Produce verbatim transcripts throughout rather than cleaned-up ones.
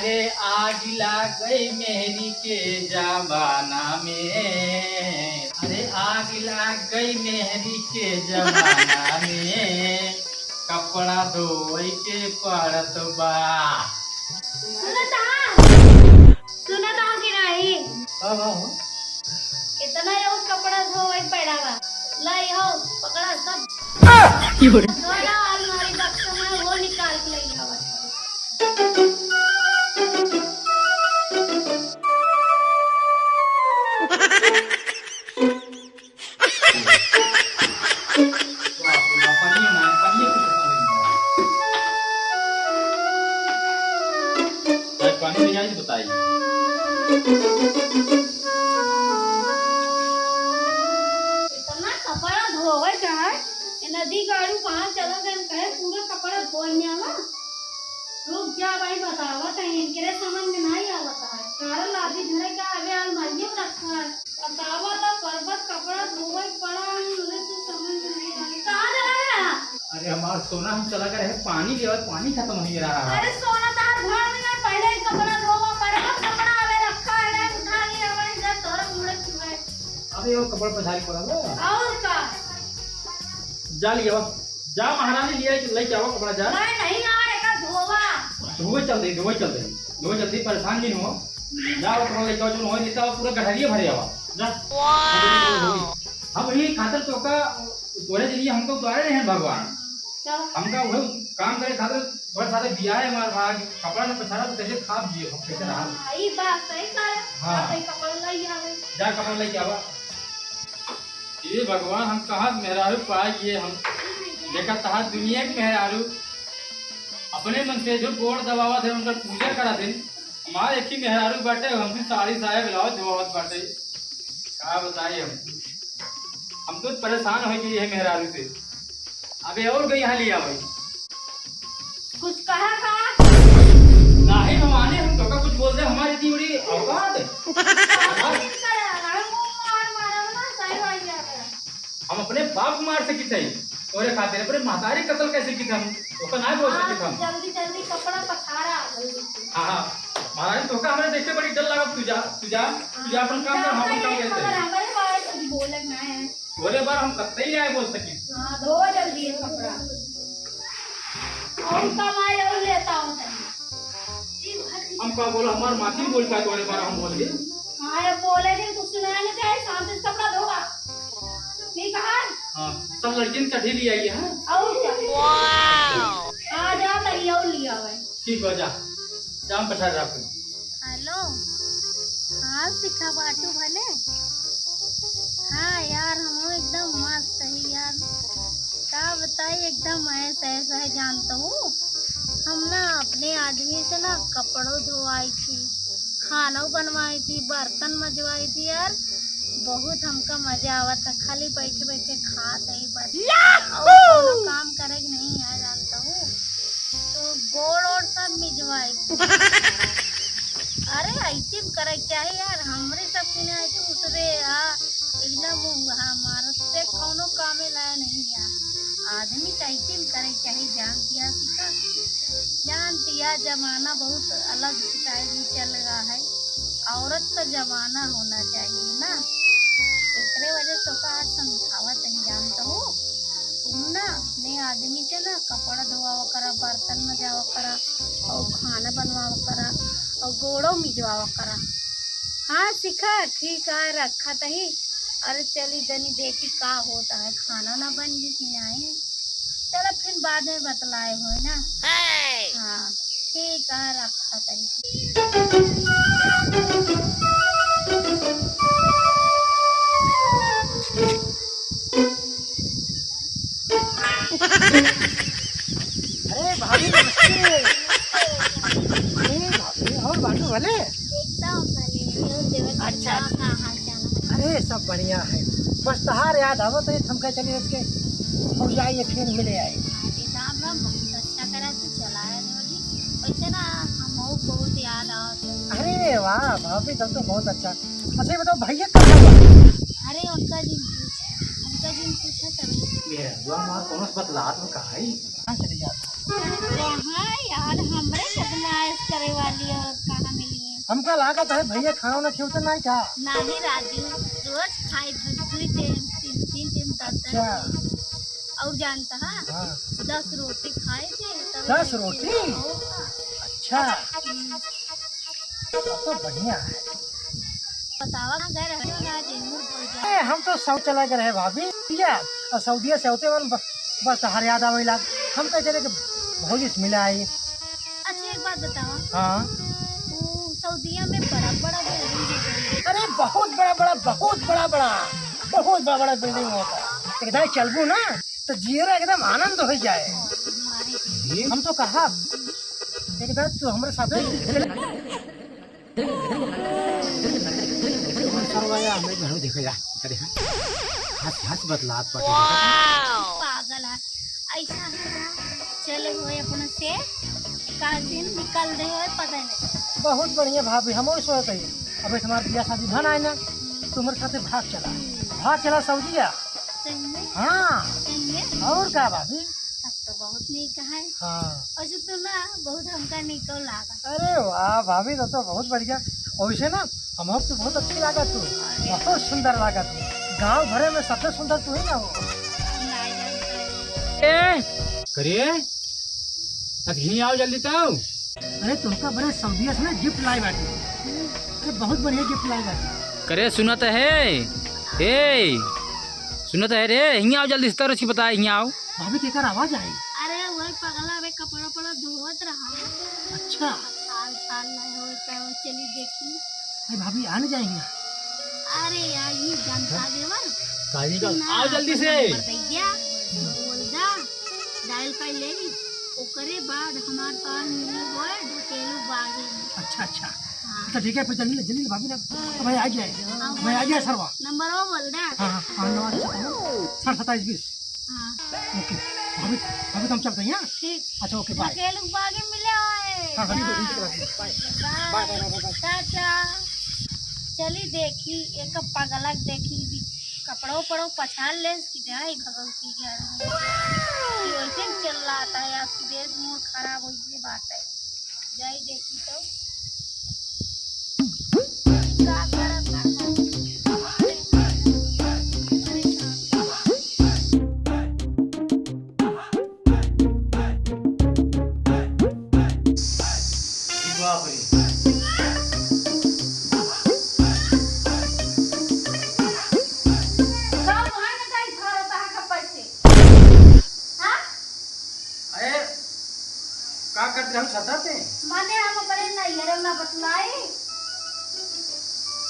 अरे आग लाग गई मेहरी के जमाना में, अरे आग लाग गई मेहरी के जमाना में, कपड़ा धोए के पड़त बा। सुनत हा? सुनत हा कि नहीं? का बा हो? इतना ये कपड़ा धोए पड़ा बा। लाई हो, पकड़ा सब। धोला अलमारी बक्सा में वो निकाल के ले जावा। बाप रे बाप, पानी ना, पानी कुछ खत्म हो गया। भाई, पानी ले आई तो बताई। इतना कपड़ा धोवे का है? ये नदी गाड़ू कहाँ चला गए? कहे पूरा कपड़ा धोए में आवा। रुक जा भाई, बतावत है, इनकरे समझ में नहीं आवत है। कारण लादी धरे का आगे अलमारिये में रखा है। बतावा तो, परबत कपड़ा धोवे पड़ा है, मुझे तो समझ में नहीं आई। कहाँ चला गया? अरे हमार सोना, हम चला गए रहे पानी लेवे, पानी खत्म हो रहा है। अरे सोना, तार घर में है, पहले ही कपड़ा धोवा, परबत कपड़ा आवे रखा है, उठा लिया, वही जब तोरा मुड़े छुए। अबे वो कपड़ा पसारी पड़ा बा। और का? जा लिया, जा महारानी लिया, लेके आवा कपड़ा, जा। मैं नहीं आ, एका धोवा। धोवे चल दे, धोवे चल दे, धोवे चल दे, परेशान नहीं हो। जा वो कपड़ा लेके आवा, जो होए देता हो, पूरा गठरिया भरे आवा। जा। हम यही खातिर तो का, तोरे जरिए हमको उतारे रहे हैं भगवान। चलो। हमका वही काम करे खातिर थोड़ा सारे बिया है हमारे भाग, कपड़ा न पछाड़ा तो कैसे खाब जिए, हम कैसे रहा? हाँ, ई बात सही कहे। हाँ। आप एक कपड़ा लई आवे। जा कपड़ा लेके आवा। ये भगवान, हम कहाँ मेहरारू पाए गए हम? देखा तहा दुनिया के मेहरारू अपने मन से जो गोड़ दबावत है, उनकर पूजा करा दिन। हमारे एक ही मेहरारू बाटे, हमसे साड़ी साया ब्लाउज धोवावत बाटे। का बताई हम, हम तो परेशान हो गए है मेहरारू से। अबे और गई यहाँ लिया भाई। कुछ कहा का? नहीं भवानी, हम तो का कुछ बोल दे, हमारी इतनी बड़ी औकात है। हम मार मारा ना, सही बात है। हम अपने बाप को मार सकित है, तोरे खातिर अपने महतारी कत्ल कैसे कित हम, ओका ना बोल हाँ, सकित हम। जल्दी जल्दी कपड़ा पसारा, जल्दी से। हाँ, हाँ, महारानी तोका हमरे देख के बड़ी डर लागत, तू जा, तू जा, तू जा अपन काम कर, हम अपन काम करते हैं। हमारे बारे कुछ बोले ना है। तोरे बार हम कतई ना बोल सकित। हाँ, धो जल्दी है कपड़ा। और कमाए और लेता हूँ तनी। हम का बोला, हमार माथी बोल पाए तोरे बार हम बोल दे। हाँ, ये बोले दिन कुछ सुनाए ना चाहे, शांति से कपड़ा धोवा। ठीक है? हाँ, सब लड़कियन का ढील आई है। और क्या? हाँ, जा तनी और लिया हुआ है। ठीक हो जा, जा हम पछाड़ रहा। हेलो, हाँ शिखा बाटू भले। हाँ यार, हम एकदम मस्त है यार। का बताई, एकदम ऐस ऐस है जानत हो। हम ना अपने आदमी से ना कपड़ो धोवाई थी, खानो बनवाई थी, बर्तन मजवाई थी यार। बहुत हमका मजा आवत है, खाली बैठे बैठे खात है बस। और कोनो काम करे के नहीं है जानत हो। तो गोड़ ओड़ सब मिजवाई। अरे ऐसे करे के चाही यार, हमरे सब के ना तू उसबे आ, एकदम उ हमार से कौनो कामे लाया नहीं यार। आदमी तो ऐसे करे के चाही, जानतिया शिखा, जानतिया जमाना बहुत अलग स्टाइल में चल रहा है। औरत का जमाना होना चाहिए ना, एकरे वजह से ओका आज समझावत है, जानत हो। तुम ना अपने आदमी से ना कपड़ा धोवावा करा, बर्तन मजावा करा, और खाना बनवावा करा, और गोड़ो मिजवावा करा। हाँ शिखा, ठीक है, रखा तही। अरे चली दनी देखी का होता है, खाना ना बन गई कि नहीं। चलो फिर बाद में बतलाए हो ना। हाँ ठीक है, रखा तही। अरे भाभी नमस्ते। अरे भाभी, और बाटू भले? एकदम भले। और देवर अच्छा, का हाल चाल है? अरे सब बढ़िया है, बस तहार याद आवत है, हमका चली इसके भौजाई फिर मिले आई। अरे राम राम, बहुत अच्छा करा तू चलाया रे भाभी। वैसे ना हमहू बहुत याद आवत है। अरे वाह भाभी, तब तो बहुत अच्छा। अच्छा ये बताओ भैया कहाँ बा? अरे उनका जिन पूछा, उनका जिन पूछा तभी। मेहरुआ हमार कौनो से बतलात में कहा है? कहाँ चली जात? कहाँ यार, हमरे बदमाश करे वाली औरत लागत है भैया, खाना ना खेवते नहीं का? नहीं राजू, रोज खाई दू, दू टाइम, तीन, तीन टाइम, दस, दस अच्छा। रोटी। और जानता है? हाँ। दस रोटी खाए थे, तब दस लेके रोटी? आओ। अच्छा। हम्म। तब तो बढ़िया है। बतावा, कहाँ गए रहे हो ना, आज एहू बोल जाए। ए, हम तो सऊदी चला गए रहे भाभी, ठीक है? और सऊदिया से होते मन ब-, बस तोहार याद आवे लाग। हम कह चले कि भौजी से मिला आई। अच्छा, एक बात बतावा। हाँ। वो सऊदिया में बड़ा बड़ा building है। अरे बहुत बड़ा बड़ा, बहुत बड़ा बड़ा, बहुत बड़ा बड़ा building होता है। एकदम चलबू ना तो जियरा एकदम आनंद हो जाए। हम तो कहा एकदम तू हमरे साथ सरवाया हमें घणो देखा जा, क्या देखा? हंस हंस बतलात पटे देखा। पागल है, ऐसा है ना, चले हुए अपने से का दिन निकल रहे हो, पता नहीं। बहुत बढ़िया भाभी, हम और सोचत हई, अब हमार बियाह शादी भन आए ना, तुम्हारे साथे भाग चला, भाग चला सऊदिया। सही में? हाँ। सही में? और का भाभी? तब तो बहुत नीक है। हाँ। और जो तू ना, बहुत हमका नीको लागा। अरे वाह भाभी, तो, तो बहुत बढ़िया। वैसे ना, हम तो बहुत अच्छी लागा तू, बहुत सुंदर लागा तू। गांव भरे में सबसे सुंदर तू ही ना हो। ए, करे, अब यहीं आओ जल्दी तो। अरे, तुमका बड़े सऊदिया से ना gift लाई बाटी। अरे, बहुत बढ़िया gift लाई बाटी। करे, सुनत है? ए, सुनत है रे, हियाँ आओ जल्दी से, तोर अच्छी बता, हियाँ आओ। भाभी, केकर आवाज आई? अरे, वही पगला बे कपड़ा पड़ा धोवत रहा। अच्छा। थाल, थाल नहीं होए, कहो, चली देखी। अरे भाभी, आ न जाए हियाँ। अरे यार, ये जनता देवर। काली का, ना, आओ जल्दी से। नंबर दे दिया, बोल दा, dial कर ले। ओकरे बाद हमार तार मिले होए ढकेलू बागी में। अच्छा, अच्छा। हाँ। तो ठीक है, फिर जल्दी ले, जल्दी ले, भाभी ना। अब भाई आ गया है। हाँ। अब भाई आ गया है, सरवा। नंबर वो बोल दे। हाँ, हाँ, हाँ, नंबर सत्ताईस, सर सत्ताईस बीस। हाँ। OK, भाभी, भाभी, तो हम चलते हैं, हाँ? ठीक। अच्छा, OK, bye। ढकेलू बागी मिले होए। हाँ, हाँ, ठीक है, ठीक है, bye। Bye, bye, bye, bye, bye। टाटा। चली देखी, एक पगलक देखी भी, कपड़ो पड़ो पछाड़ ले कि जाए भगवती के। ये दिन चल रहा था यार, सुबह से mood खराब हो गई बात है। जाई देखी तो। का करत बा? बाप रे। सब वहाँ न कहीं घर होता है, कब पैसे? हाँ? अरे, का करत रहू छता पे? माने हम अपने नैहर ना बतलाई।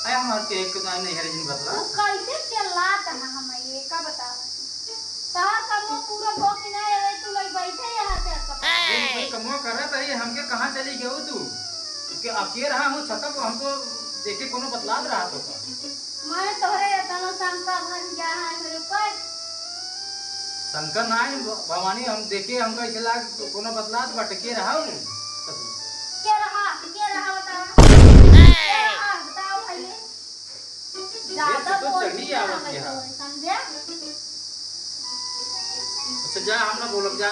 अरे, हमार के एक ना नैहर जिन बतला। तू कैसे चिल्लात है हम ये, का बतावा? तार का मुंह पूरा बोकी ना है, तू लोग बैठे यहाँ पे। ये कोई कमवा करत है, हमके कहाँ चली गयो तू? के अकेले रहा हूँ छता पे, हमको देखे कोनो बतलात रहा तो का? मैं तोहरे एतना शंका भर गया है मेरे ऊपर। शंका ना है, भ-, भवानी, हम देखे, हमका ऐसे लाग, कोनो बतलात बाटे, के रहा हूँ? के रहा, के रहा बतावा? के रहा, बताओ पहले। ज्यादा ये तो बोल चढ़ी दिया आवत है, है। समझे? अच्छा, जा, हम ना बोलब, जा।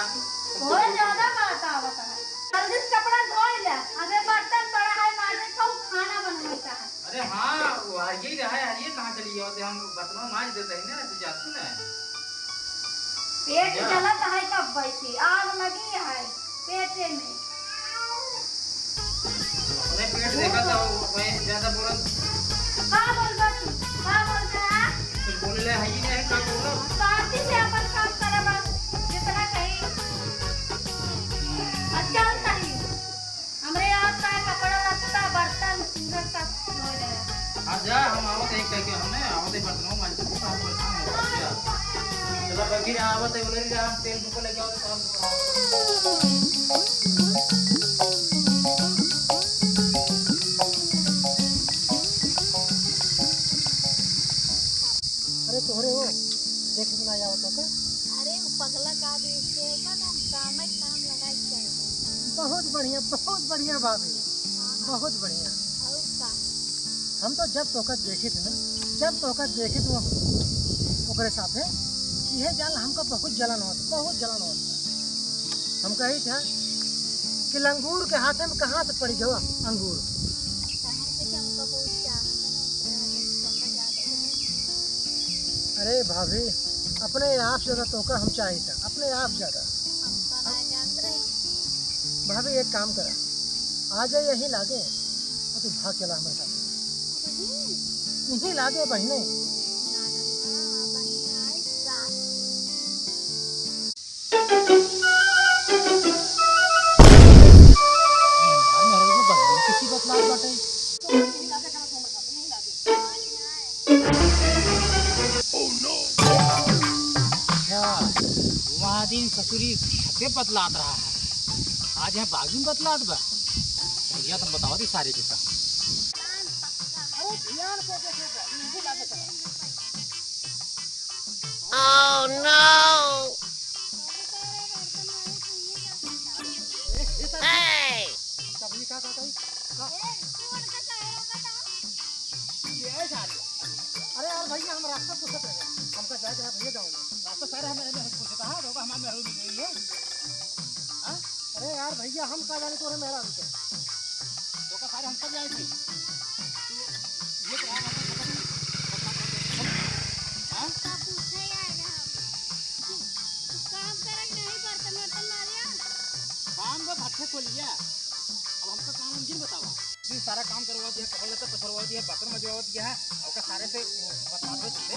थोड़ा ज्यादा बात आवत है। जल्दी से कपड़ा धो ले, अबे बर्तन पड़ा है, माजे खाऊ, खाना बनवाता है। अरे हाँ, वो हरिये रहा है, हरिये कहाँ चली गया होते, हम बर्तनों माज देते हैं ना, तू जाती ना। पेट जा। जलत है, कब बैठी, आग लगी है पेटे में। अपने पेट देखा था, वो भाई ज्यादा बोलत। का बोलबा तू? का बोलबा? कुछ बोले ले, है ही नहीं, का बोलो? शांति से अपन काम करे बस, जितना कही। और चल सही। हमरे यहाँ का कपड़ा लत्ता, बर्तन, पूरा सब धो ले। हाँ जा, हम आवत है कह के, हमने आवत है बर्तनों मांज के, काम परेशान हो गया। चला, बाकी रहा आवत है, उधर ही रहा, हम तेल फूको लेके आवत है, काम अरे तोहरे हो, देखे में ना आवत हो का? अरे वो पगला का भी उसके ऊपर हम काम है, काम लगाई के आए हैं। बहुत बढ़िया, बहुत बढ़िया भाभी, हाँ, हाँ। बहुत बढ़िया। और का? हम तो जब तोका देखित ना, जब तोका देखित वो ओकरे साथे, इहे जान हमका बहुत जलन होत, बहुत जलन होत। हम कही था कि लंगूर के हाथे में कहाँ से पड़ी गवा अंगूर? कहाँ से अरे भाभी, अपने आप ज्यादा तोका हम चाहित है, अपने आप ज्यादा। हम तो ना जानत रहे। भाभी, एक काम करा, आ जाए यहीं लागे, और तू भाग चला हमारे साथ। यहीं? यहीं लागे बहिने। ना, ना, ना, बहिने आई साथ। हमार मेहरारू में बंधन किसी बतलात बाटे। अच्छा, वहाँ दिन ससुरी छते बतलात रहा है, आज यहाँ बागी में बतलात बा। भैया, तुम बताओ दी सारे के का। अरे ध्यान से देखे, नींबू लागे चला। Oh no! Hey! तब ये का, का, का, का? ये है सारे। अरे यार भैया, हम रास्ता पूछत रहे, हमका जाए के है भैया गाँव में। रास्ता सारे हमें, हमें पूछता है, तो हमारे में मिल रही है। हाँ? अरे यार भैया, हम का जाने तोरे मेहरारू के। तो का सारे हम सब जाए थे। तू ये तो रहा, हाँ? का पूछे यार हम? तू काम करे कि नहीं, बर्तन वर्तन मारिया? काम बा भट्ठे खोलिया। अब हमका काम हम जिन बतावा। तू सारा काम करवा दिया, कपड़ा लत्ता पसरवा दिया, बर्तन मजवा दिया है, और का सारे से बता दो तुझे।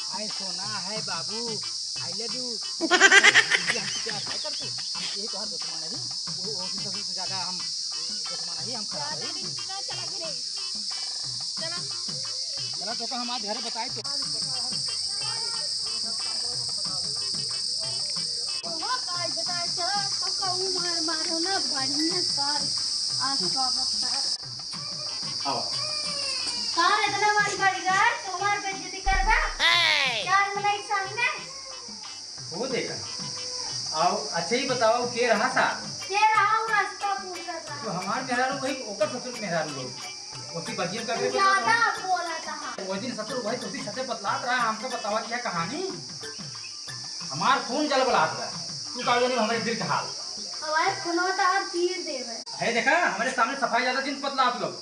हाय सोना, हाय बाबू, I love you। ये हमसे प्यार है कर तू, हम यही तोहार दुश्मन है, वो, वो भी सबसे ज्यादा हम दुश्मन है, हम खराब है। ज्यादा दिन की ना, चला घरे, चला। चला तो का हमारे घर बताए तो। ओहो, काज बताए तो, तो कहूँ मार मारो ना, बढ़िया सार, आज स्वागत कर। आओ। सार इतना मार बढ़ गया, तुम्हार बेइज्जती करबा? ए! चार मिनट सामने। वो देखा। आओ, अच्छा ही बताओ, के रहा सा? के रहा, वो रास्ता पूछत रहा। तो हमार मेहरारू भाई, ओकर ससुर मेहरारू लोग। ओसी बगियन का तू ज्यादा बोलत हा। वो दिन ससुर भाई, तोसी छते बतलात रहा, हमका बतावा दिया कहानी। हमार खून जलबलात बा। तू का जाने हमारे दिल का हाल। हमारे खूनवा तो आप चीर देवे। है देखा, हमारे सामने सफाई ज्यादा जिन बतलात लोग।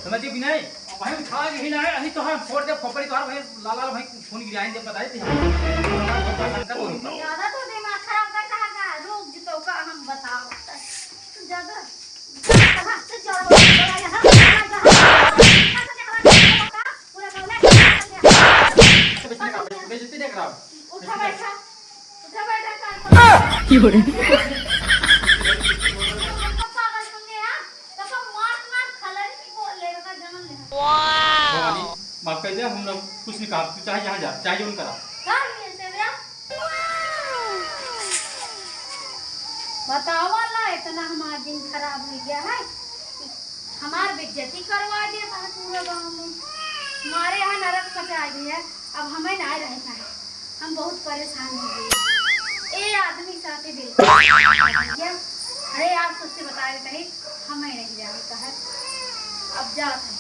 समझ गए कि नहीं? भाई उठा के ही ना है, अही तो हम फोड़ दे खोपड़ी तो हर भाई लाल लाल भाई खून गिराएंगे, बताए थे। ज्यादा तो दिमाग खराब करता है का? रुक जितो का हम बताओ। ज्यादा बेइज्जती देख रहा हूँ। उठा बैठा, उठा बैठा, कान पकड़। क्यों रे? पागल सुन गया, तो सब मार मार खलरी की बोल ले, बता जान ले। भवानी, माफ कर दे, हम लोग कुछ नहीं कहा, तू चाहे जहाँ जा, चाहे जो करा। का लिए से बे? बतावा ला, इतना हमार दिन खराब हो गया है। हमार बेइज्जती करवा दिया था पूरा गाँव में। हमारे यहाँ नरक मचा दिया, अब हमें ना रहना है। हम बहुत परेशान हो गए। ए आदमी साथे बिल्कुल। अरे आप सबसे बता देते हैं, हमें नहीं जाने का है। अब जाते हैं।